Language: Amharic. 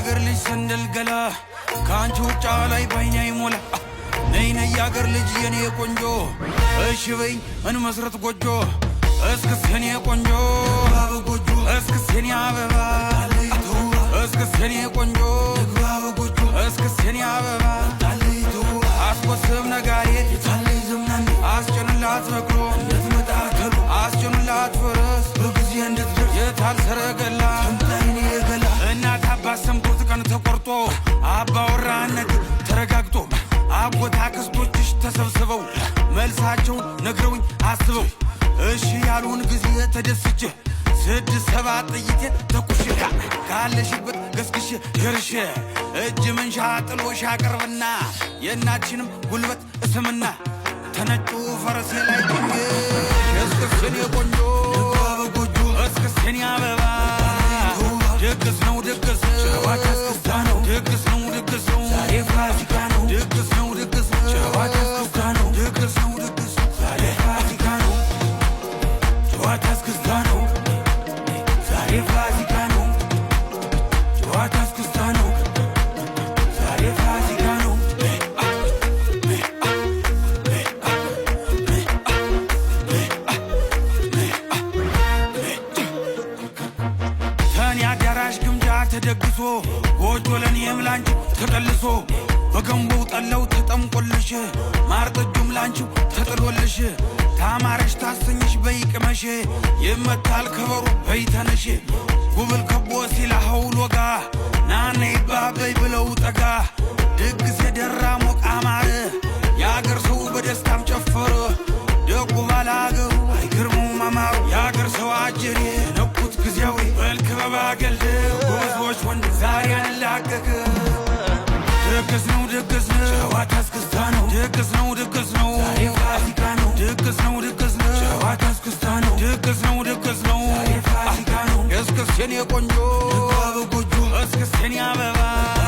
የአገር ልጅ ሰንደል ገላ ከአንቺ ውጫ ላይ ባይኔ አይሞላ። ነይ ነይ የአገር ልጅ የኔ ቆንጆ፣ እሺ በይኝ እንመስረት ጎጆ። እስክስ የኔ ቆንጆ፣ እስክስ የኔ አበባ፣ እስክስ የኔ ቆንጆ፣ እስክስ የኔ አበባ። አስቆስም ነጋዴ አስጭኑላት በቅሎ፣ አስጭኑላት ፈረስ፣ የታል ሰረገላ? እናት አባት ሰምቶት ቀን ተቆርጦ፣ አባወራነት ተረጋግጦ፣ አጎት አክስቶችሽ ተሰብስበው መልሳቸውን ነግረውኝ አስበው እሺ ያሉን ጊዜ ተደስቼ 6 7 ጥይቴ ተኩሼ ካለሽበት ገስግሼ ደርሼ እጅ መንሻ ጥሎሽ አቀርብና የእናትሽንም ጉልበት እስምና ተነጩ ፈረሴ ላይ ጭኜ እስክስ የኔ ቆንጆ፣ እስክስ የኔ አበባ። ድግስ ነው ድግስ፣ ድግስ ነው ድግስ ነው፣ ድግስ ነው ድግስ ነው፣ ድግስ ነው ድግስ፣ ዛሬ ፋሲካ ነው። ጨዋታ እስክስታ ነው፣ ዛሬ ፋሲካ ነው። ጨዋታ እስክስታ ነው፣ ዛሬ ፋሲካ ነው። ተኔ አዳራሽ ግምጃ ተደግሶ፣ ጎጆ ለኔም ላንቺ ተቀልሶ፣ በገንቦው ጠላው ተጠምቆልሽ፣ ማር ጠጁም ላንቺው ተጥሎልሽ፣ ታማረሽ ታሰኝሽ በይቅመሽ፣ ይመታል ከበሮ በይተነሽ፣ ጉብል ከቦ ሲል ሐውል ወጋ ናነ ይባበይ ብለው ጠጋ። ድግስ የደራ ሞቅ አማረ፣ የአገር ሰው በደስታም ጨፈረ። ደጉ ባላገሩ አይገርመውም አማሩ፣ የአገር ሰው አጀሬ ነኩት ጊዜያዊ በልክ በባገልድ ጎበዞች ወንድ ዛሬ አንላቀቅ። ድግስ ነው ድግስ ነው፣ ጨዋታ እስክስታ ነው። ድግስ ነው ድግስ ነው፣ ዛሬ ፋሲካ ነው። ድግስ ነው ድግስ ነው፣ ጨዋታ እስክስታ ነው። ድግስ ነው ድግስ ነው፣ ዛሬ ፋሲካ ነው። እስክስ የኔ ቆንጆ፣ እስክስ የኔ አበባ።